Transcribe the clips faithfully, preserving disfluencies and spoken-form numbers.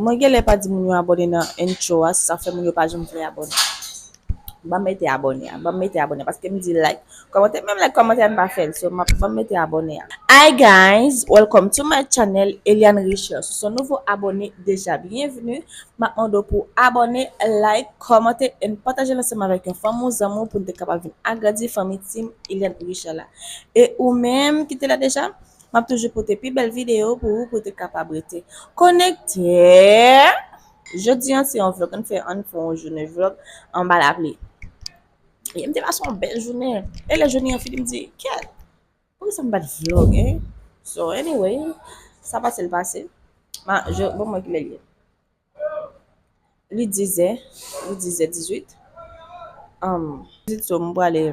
Mwen genlè pa di moun yo abòne nan intro a, se sa fè moun yo pa janm vle abòne. Ban m mete abòne a, ban m mete abòne a, paske m di like, kòmante, menm like, kòmante a m pa fè l, so m ap, ban m mete abòne a. Hi guys, welcome to my channel, Eliane Richard. Si w se yon nouvo abòne, deja byenveni. M ap mande w pou w abòne, like, kòmante, and pataje l ansanm avèk yon fanmi w, zanmi w, pou n te kapab vin agrandi fanmi Team Eliane Richard la. E ou menm ki te la deja, m ap toujou pote pi bèl videyo pou ou, pou w te kapab rete konekte. Jodi a, se yon vlog, ann fè, ann fè yon jounen vlog anba lapli. E m te pase yon bèl jounen. E lè jounen an fini, m di, kèt, poukisa m pa t vlog, hein? So, anyway, sa pase, l pase. Ma, je, bon, mwen ki lè l ye. Li dizè, li dizè dizuit. Um, dizuit, so, m prale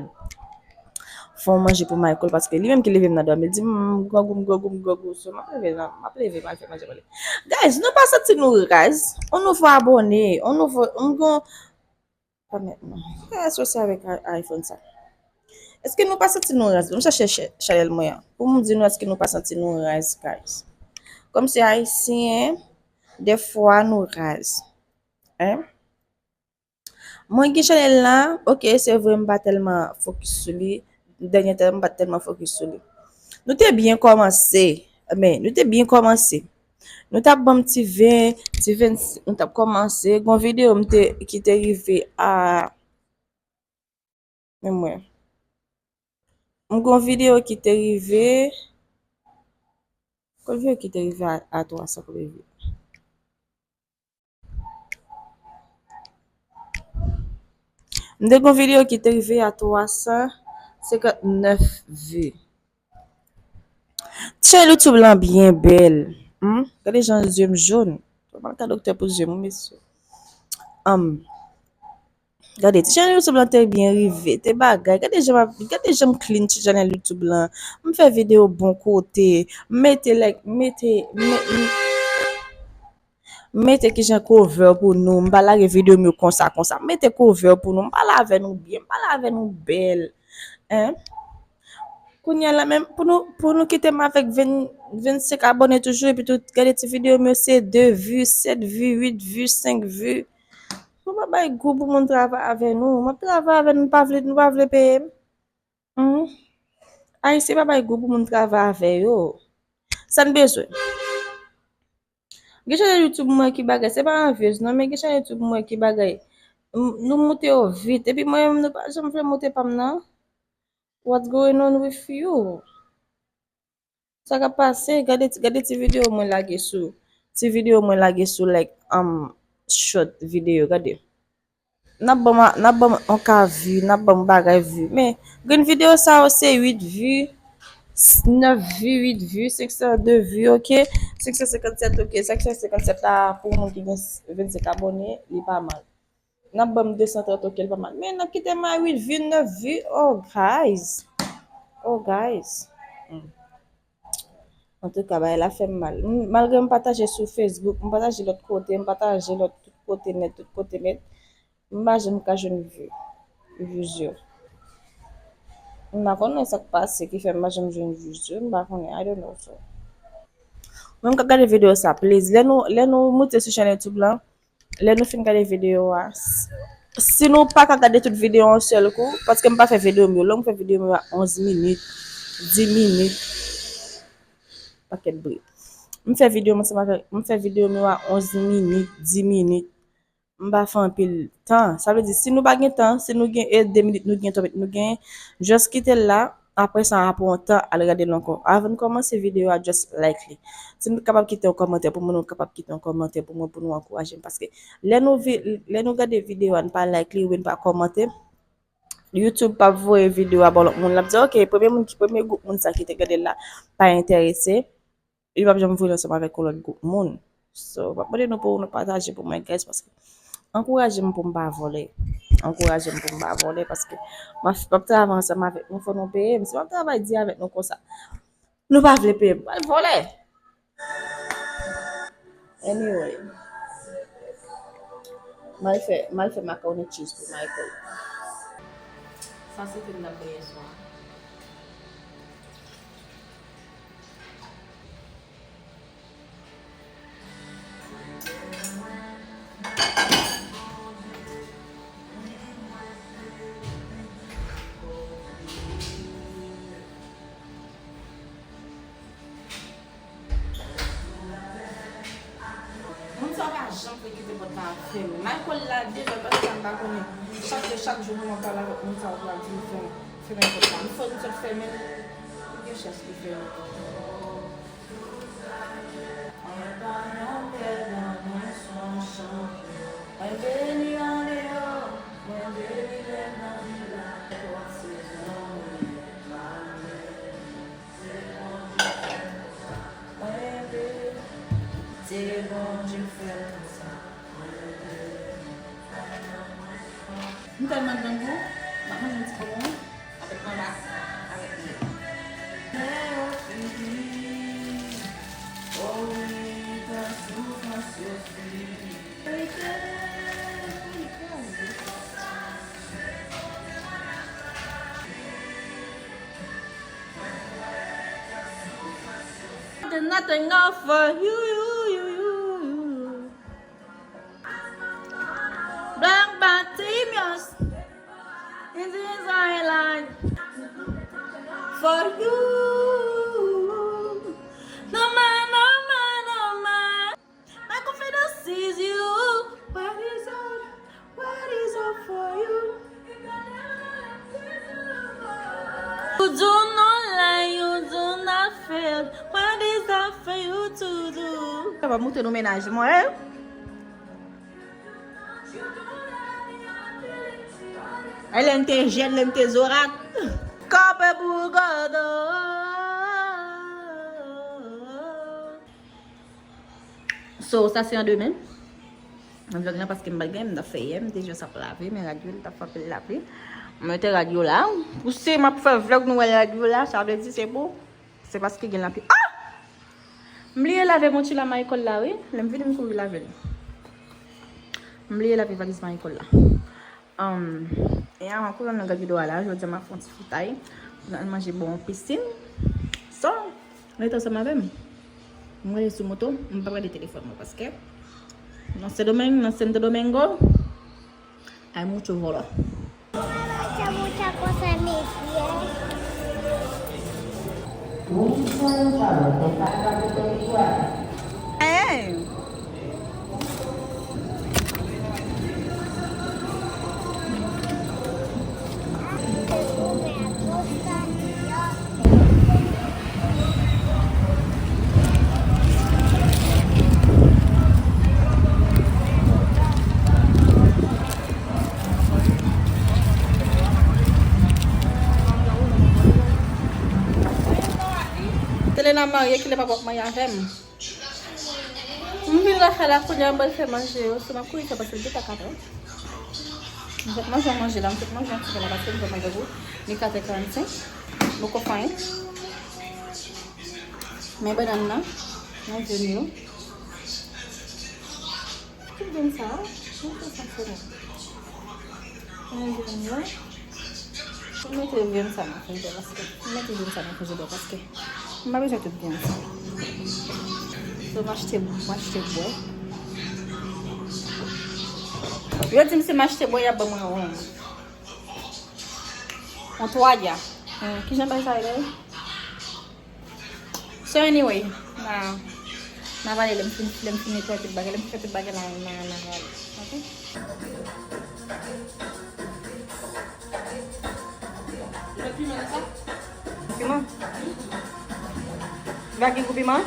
fè yon manje pou Michael, paske li menm ki leve m nan dòmi. Li di, "M grangou, m grangou, m grangou." So, m ap leve, m ap leve, m al fè manje pou li. Guys, nou pa santi nou raz? On nouvo abòne, on nouvo, on gon, pa mèt non. Ki asosye avèk i-, iPhone sa? Èske nou pa santi nou raz? M chache chè-, chanèl mwen an. Pou m di nou, èske nou pa santi nou raz, guys? Kòmsi Ayisyen, dèfwa nou raz. Hein? Mwen gen chanèl la, ok, se vre, m pa tèlman fokis sou li. Dènye tan, m pa t tèlman fokis sou li. Nou te byen kòmanse, men nou te byen kòmanse. Nou t ap ban m ti ven, ti ven, nou t ap kòmanse. Gon videyo m te, ki te rive a, men mwen. M gon videyo ki te rive, gon videyo ki te rive a, a twa san konbyen vi? M te gon videyo ki te rive a twa san senkant nèf vi. Ti chanèl YouTube lan byen bèl. Hmm? Gade jan zye m jòn. Fò m al ka doktè pou zye m, wi, mesye. Anm, gade, ti chanèl YouTube lan te byen rive, te bagay. Gade jan m ap, gade jan m clean ti chanèl YouTube lan. M fè videyo bon kote. M mete, like, m mete, m, m, M mete kijan cover pou nou. M pa lage videyo m yo konsa, konsa. M mete cover pou nou. M pale avè nou byen. M pale avè nou bèl. Hein? Kounye a la menm, pou nou, pou nou kite m avèk ven, vennsenk abòne toujou, epi tou, gade ti videyo m yo, se de vi, sèt vi, uit vi, senk vi. Nou pa bay gou pou moun travay avè nou. M ap travay avè nou, nou pa vle, nou pa vle peye m. Hmm. Ayisyen pa bay gou pou moun travay avè yo. Sa n bezwen? Gen chanèl YouTube mwen ki bagay, se pa anvyez non, men gen chanèl YouTube mwen ki bagay. M, nou moute yo vit. Epi mwen menm, nou pa janm vle moute pa m nan. What's going on with you? Sa k ap pase? Gade, gade ti videyo mwen lage sou, ti videyo mwen lage sou, like, um, short videyo, gade. N ap ban m, n ap ban m yon ka vi, n ap ban m bagay vi. Men, grenn videyo sa yo se uit vi, nèf vi, uit vi, senk san de vi, ok? Senk san senkannsèt, ok? Senk san senkannsèt la, pou moun ki gen vennsenk abòne, li pa mal. N ap ban m de san trant, ok, li pa mal. Men n ap kite m a uit vi, nèf vi. Oh, guys. Oh, guys. Hmm. Antouka, bagay la fè m mal. M, malgre m pataje sou Facebook, m pataje lòt kote, m pataje lòt tout kote nèt, tout kote nèt, m pa janm ka jwenn vi, views yo. M pa konnen sa k pase ki fè m pa janm jwenn views yo, m pa konnen, I don't know, so. Mwen m ka gade videyo sa, please. Lè nou, lè nou moute sou chanèl YouTube lan, lè nou fin gade videyo a, s-, si nou pa ka gade tout videyo a yon sèl kou, paske m pa fè videyo m yo long, m fè videyo m yo a onz minit, dis minit, pakèt bri. M fè videyo m ansanm avèk, m fè videyo m yo a onz minit, dis minit. M pa fè anpil tan. Sa vle di, si nou pa gen tan, si nou gen, e, de minit nou gen, twa minit nou gen, just kite l la. Apre sa, apre yon tan, al gade l ankò. Avan n kòmanse videyo a, just like li. Si nou kapab kite yon kòmantè pou mwen, nou kapab kite yon kòmantè pou mwen, pou nou ankouraje m. Paske lè nou vi-, lè nou gade videyo a, n pa like li, oubyen n pa kòmante, YouTube p ap voye videyo a ba lòt moun. L ap di, "Ok, premye moun ki, premye gwoup moun sa ki te gade l la, pa enterese." Li p ap janm voye l ansanm avèk yon lòt gwoup moun. So, m ap mande nou pou nou pataje pou mwen, guys, paske ankouraje m pou m pa vòlè. Ankouraje m pou m pa vòlè, paske m ap, m ap travay ansanm avèk nou, fò nou peye m. Si m ap travay di avèk nou konsa, nou pa vle peye m, m al vòlè. Anyway, m al fè, m al fè macaroni cheese pou Michael. Sa se fim n ap genyen swa. Pa janm vle kite pòt la ap fèmen. Michael la, de zè pase sa m pa konnen. Chak jou, chak jou, manman pale avèk moun sa yo pou al di m fèmen, fèmen pòt la. M fè, m sot fèmen l, li gen chans li fèmen. Mwen pa yon pèdan, mwen se yon chanpyon. Mwen beni andeyò, mwen beni lè nan vil la. Tout sezon mwen malè. Se Bondye k fè konsa. Mwen beni, se Bondye k fè konsa. Mwen beni. M tèlman grangou, m ap manje yon ti bonbon avèk manba, avèk mwen. Lè yo fini, o wi, tan soufrans yo fini. Verite, verite. Nothing off for you, you, you, you, you. Black Bartimaeus, it is I like for you. No man, no man, no man. My confidence is you. What is all, what is all for you? You do not lie, you do not fail. What is that for you to do? Sa va montre nou mennaj mwen, eh? E lè n te jèn, lè n te zorat. Kanpe pou Godo. So, sa se an demen. Vlog lan paske m pa t gen, m t ap fè yè, m te jis ap lave, men rad yo, li t ap fè anpil lapli. M mete rad yo la. Pou si m ap fè vlog nou wè rad yo la, sa vle di se pou, se paske gen lapli. Ah! M bliye lave bon ti la Michael la, wi. Lè m vini, m kouri lave l. M bliye lave valiz Michael la. Um, e avan kounye a nou gade videyo a la, jodi a m ap fè yon ti fritay. Nou al manje bò yon pisin. So, rete ansanm avè m. M rete sou moto, m pa prale telefòn mwen paske nan Sendomeng, nan Santo Domingo, hay mucho vòlò. Mucha, mucha cosa me fiel. Hey! Selena marye, kilè papa ap marye avè m? M vin lakay la kounye a, m pral fè manje yo. So, m ap kouri fè paske l gentan katè. M fèk manje yon manje la, m fèk manje yon ti bagay la paske m fè manje gou. Li katè karannsenk. M poko fè anyen. Men bannann nan, nan vyann yo. Tout vyann sa, mwen fè sa fè la. Mwen vyann yo. Mwen mete vyann sa nan frizè paske, mwen mete vyann sa nan frizè paske m pa bezwen tout vyann sa. So, m achte, m achte bwè. Yo di m si m achte bwè, y ap ban mwen yon, yon twa ya. Hmm, kijan bagay sa ye? So anyway, na, na vale lè m fin, lè m fin netwaye tout bagay, lè m fin fè tout bagay la, na, na vale. Ok? Piman nan sa? Piman? Va gen gou piman?